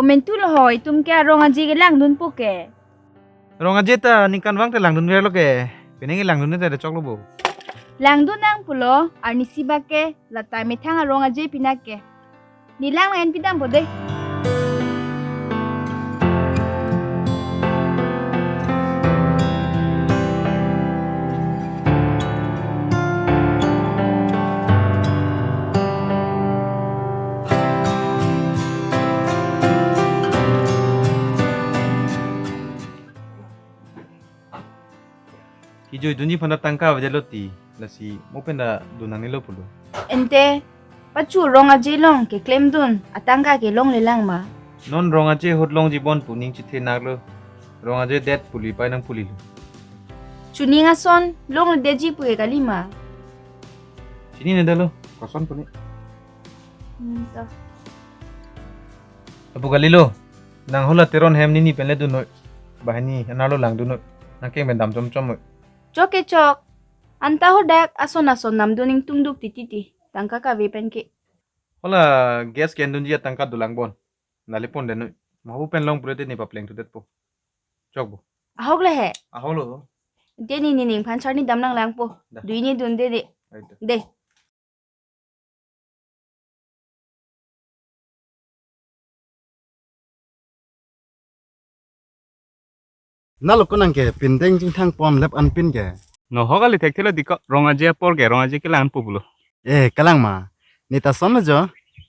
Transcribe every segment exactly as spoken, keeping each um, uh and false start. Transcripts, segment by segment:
Komantu lo ho, itum ke arong aje kelangdunpo ke. Rong aje ta ningkanvang te langdunverlo ke. Penang langdun te choklo bo. Langdun nangpo lo, arnisi bak ke, lata methang arong aje pina ke. Ne lang en pidampo dei. Kejui dunji aphan ta tangka avedetlo ti, lasi mo pen ta dun nangnelo pulo. Ante, pachu rong aje along keklemdun atangka ke longlelang ma? Non rong aje ahut longji bon pu ning chethenaklo. Rong aje det puli pai nang pulilo. Chuning ason longledetji pu ke kali ma? Chininedetlo, koson pu ne. Hmm, to. Apu kalilo, nang hula Teron hem nini pen le dunnoi. Banghini anerlo langdunnoi. Nang keng pen dam chomchom noi. Chok ke chok. Anta hadak ason ason namdun ingtungduk titi ti. Tangka kave pen ke. Hula gas kendunji atangka dolang bon. Nali pondetnoi. Mo pu pen long pulote ne paplengthudetpo. Chok bo. Ahok le he. Ahok lo. Dei ne nening aphan charni dam nanglangpo. Da. Dui ne dunde dei. Aito. Dei. Nalo konang ke pindeng chingthang ponlep anpin ke. No ho kali thekthelo dei ko, rong aje apor ke, rong aje kelang anpo pulo. Eh, kalang ma. Ne ta son lo jo.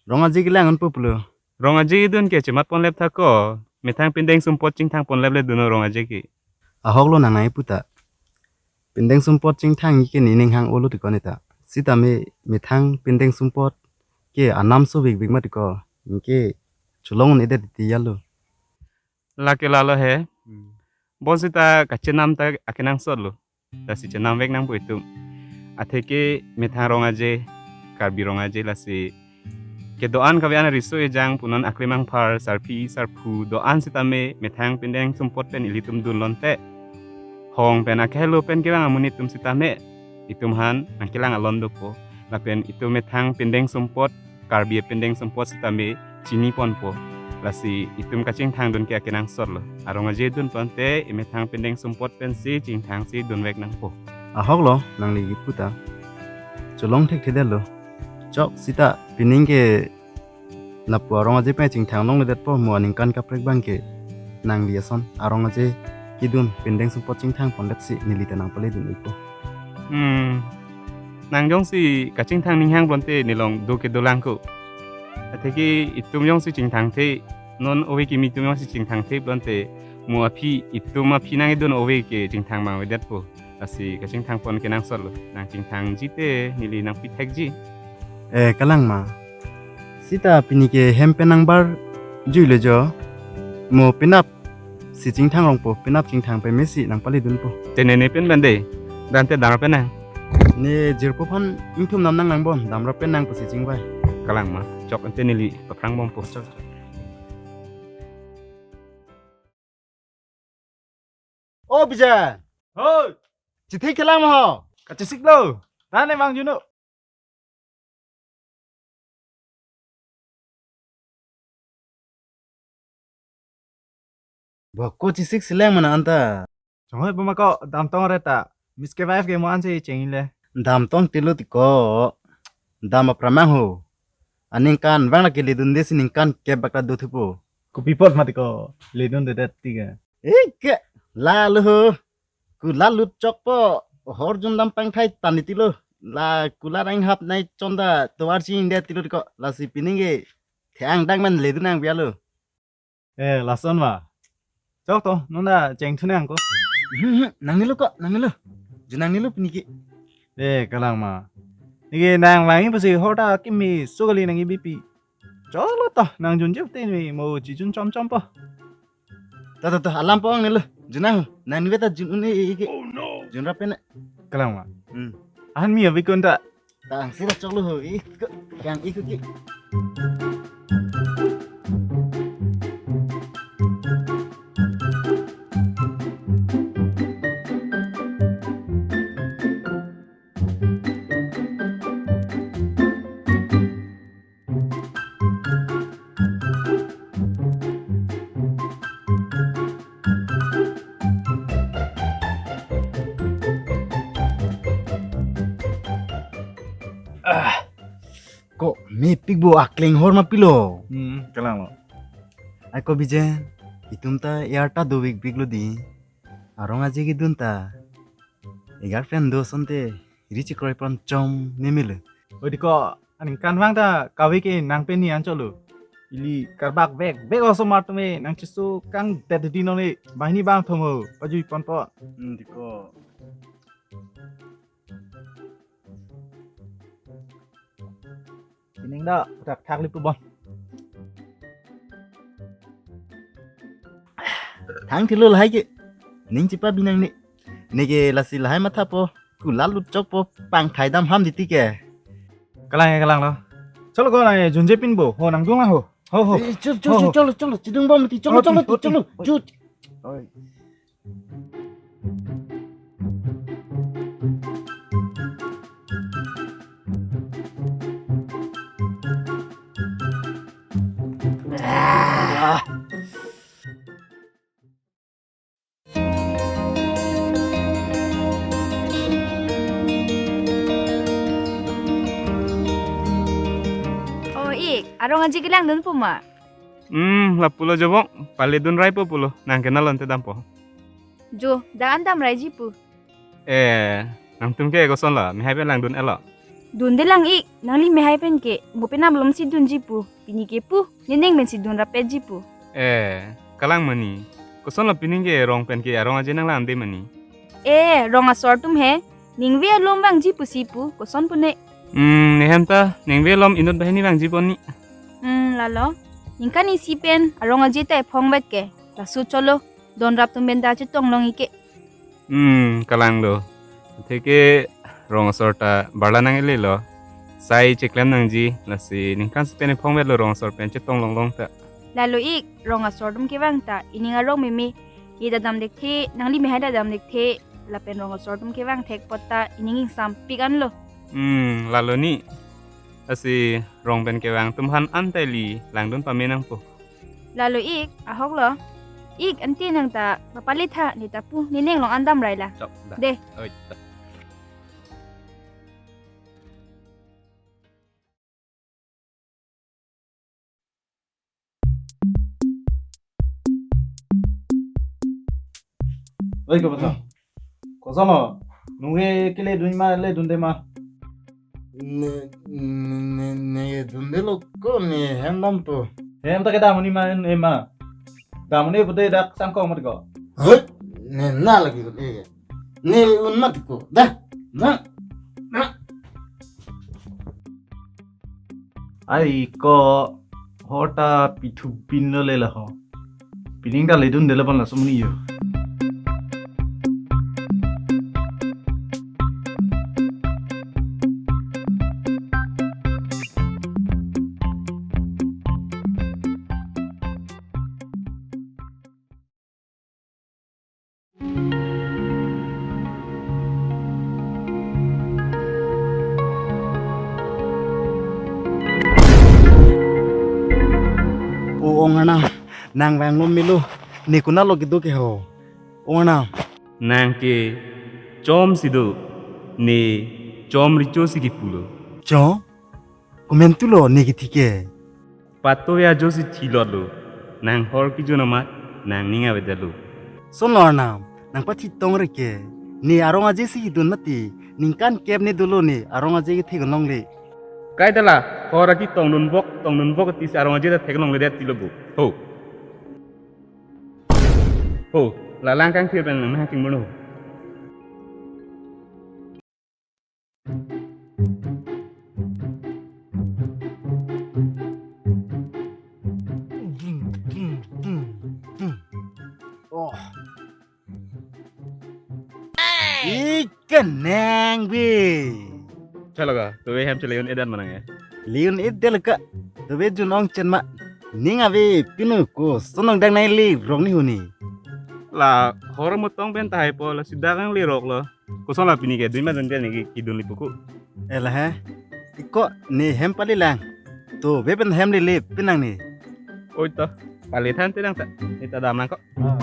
Rong aje kelang anpo pulo. Rong aje dun ke chemat ponlep tha ko. Methang pindeng sumpot chingthang ponlep le dunnon rong aje ke. Ahok lo nang nai puta. Pindeng sumpot chingthang ke nening hang-olo ti ko ne ta. Sitame methang pindeng sumpot ke anam so big big ma ti ko. Ke cholongle det ti ya lo. Lake lalo he. Hmm. Bonsita kachenam ta akenangsot lo. Lasi chenamvek nangpo itum. Atheke methang rong aje, Karbi rong aje lasi kedo-an kave-an riso ejang punon aklemangphar, sarpi, sarpo, do-an sitame methang pindeng sumpot pen ilitum dunlonte. Hong pen akehelo pen kevang amonit atum sitame. Itum aphan nangkelang alon dopo. Lapen itum methang pindeng sumpot, Karbi pindeng sumpot sitame chini ponpo. Lasi itum kachingthang dun ke akenangsot lo. Arong aje dun ponte emethang pindeng sumpot pensi chingthangsi dunvek nangpo. Ahok lo, nangli kipu ta. Cholong thekthedetlo. Chok sita pining ke lapu arong aje pen chingthang longledetpo mo aningkan kaprek abang ke. Nangli ason arong aje kedun pindeng sumpot chingthang ponlep si neli ta nangpale dun-ikpo. Hmm. Nang jongsi kachingthang ninghang pulote nelong do ke dolang ko. Atheke itum jongsi chingthangthe, non ove kimi atum jongsi chingthangthe pulote mo aphi itum aphi nangkedun ove ke chingthang mang avedetpo. Lasi kachingthang pon kenangsot lo. Nang chingthangji te neli nangpi thekji. Eh, kalang ma. Sita pini ke hem pen nangbarjuilo jo. Mo penap si chingthang rongpo, penap chingthang pemesi nangpale dunpo. Te ne ne pen bande, dante damrap pen nang. Ne jirpo aphan ingthum nam nanglang bon, damrap pen nang pusi chingvai. Kalang ma, chok ante neli paphrang bompo. Chok. O Bijan. Hoi. Chithik kelang ma ho? Kachesik lo. Tane mang juno. Bo ko chesik si lang mana anta. Chonghoi puma ko damtong reta. Miss ke wife ke mo ansi chengile. Damtong tilo ti ko. Dam apramang ho. Aningkanvang lake ledunde si ningkan kep bak ta dothupo. Kopi apot mati ko ledundedet ti ke. Ike, lalo ho. Kula lut chokpo. Hor jun dam pangthai tani tilo. La kula rang hap nai chonda tovar ching india tilo ko. Lasi pining ke. Theang dang man ledun nang bialo. Eh, lason ma. Chok to, nona chengthu nang ko. Hmm, hmm, nangnelo ko, nangnelo. Ju nangnelo pini ke. Eh, kalang ma. Neke nang langi pusi hor ta kimi so kali nang ibi pi. Choklo to, nang junji te mi mo chijun chomchom po. To, to, to, alam po ang nelo. Ju nang, nang niwe ta jun un e, e, e ke. Junrap pen. Kalang ma. Hmm. Ahan mi abi kon ta. Tang sila choklo ho, iko, yang iko ki. Ko mepik bo, akleng hor ma pilo. Hmm, kalang lo. Ai ko Bijen, itum ta arta dovik vik lo dei. Arong aje kedun ta e-girlfriend do asonte ri chekroi pon chom memelo. Oi dei ko, aningkanvang ta kave ke nang pen ni anchot lo. Ili karbak vek vek osomar atum nangcheso kangdet dei non le, banghini bangthom ho pajui ponpo. Hmm, dei ko. Pining ta thakthak le pu bon. Thang thilo lahai ke. Ning chepabi nangne. Neke lasi lahai mathapo. Kulat lut chokpo, pangthai dam ham titi ke. Kalang, kalang lo. Cholo ko, nang junje pin bo. Ho, nang dung lang ho. Ho, ho. Eh, cholo, cholo, Ho, ho. cholo, cholo, chidung bom ti, cholo, Oti, cholo, ti, oti, cholo. oti. Jut. Oi. Ah. O ik, arong aje kelangdun pu ma? Hmm, lapulo jo bong, pale dun raipo pulo, nang ke nalonte dampo. Jo, dak an dam raiji pu. Eh, nangtum ke koson lo, mehai pen langdun-et lo? Dunde lang ik, nangli mehai pen ke, mo pen ablom si dunji pu, pini ke pu, ne neng pen si dun rapetji pu. Eh, kalang mani, koson lo pining ke rong pen ke arong aje nang langde mani? Eh, rong asor atum he, ningve alom vangji pusi pu, koson pu ne? Hmm, nehem ta, ningve alom inut banghini vangji pon ni. Hmm, lalo, ningkan isi pen, arong aje ta ephong vet ke, laso cholo, don rap atum pen ta chetong long ik ke. Hmm, kalang do. Atheke rong asor ta barla nang-ele lo. Sai cheklem nangji, lasi ningkan isi pen ephong vet lo rong asor pen chetong long long ta. Lalo ik, rong asor atum kevang ta, ining arong meme. Ye ta dam thekthe, nangli mehai ta dam thekthe, lapen rong asor atum kevang thek apot ta, ining ingsampik an lo. Hmm, lalo ni. Lasi rong pen kevang atum aphan anta ili langdun pame nangpo. Lalo ik, ahok lo. Ik, ante nang ta, papale tha, ne ta pu, ne neng long an dam rai la. Chok, da. De. Oi, da. Oi, ko bata. Koson lo, nungve kele dun ma, le dunde ma? Ne, ne, ne, ne dunde lo ko, ne hem dampo. Hem ta kedam ni ma, ne ma. Dam ni pute dak sangkong mat ko. Hut, ne na lagi ko, eh. Ne un mat ko. Dah, dah, dah. Ai ko, ho ta pithu pin lo le la ho. Pining ta ledunde lo pon laso muni jo. O ong arnam, nang vanglo melo, ne konat lo kedo ke ho. Ong arnam. Nang ke chom si do, ne chom recho si kipu lo. Chom? Komantu lo ne kithi ke? Pato ya jo si thilot lo. Nang hor kejun amat, nang ning avedet lo. Son lo arnam, nang pathi tong re ke. Ne arong aje si hidun mati, ningkan kep ne dolo ne arong aje kethe gonong le. Kaita la, hor aki tongdun bok, tongdun bok ti si arong aje ta thek longledet ti lo bo. Ho. Ho, la lang kangthir pen nang nahak chingmur lo. Oh. Ikenang bi. Chalo ka, tove hem chele un edan manang ya. Leun edel ka. Tove jun ong chen ma. Ning ave pinu ko sonong dang nai le rong ni huni. La hor mo tong pen tahai po la sida kang le rok lo. Koson la pini ke dui ma dun ke ne ki dun li puku. Ela he. Iko ne hem pali lang. To ve pen hem le le pinang ne. Oi to. Pali than te dang ta. Ne ta dam lang ko. Ah.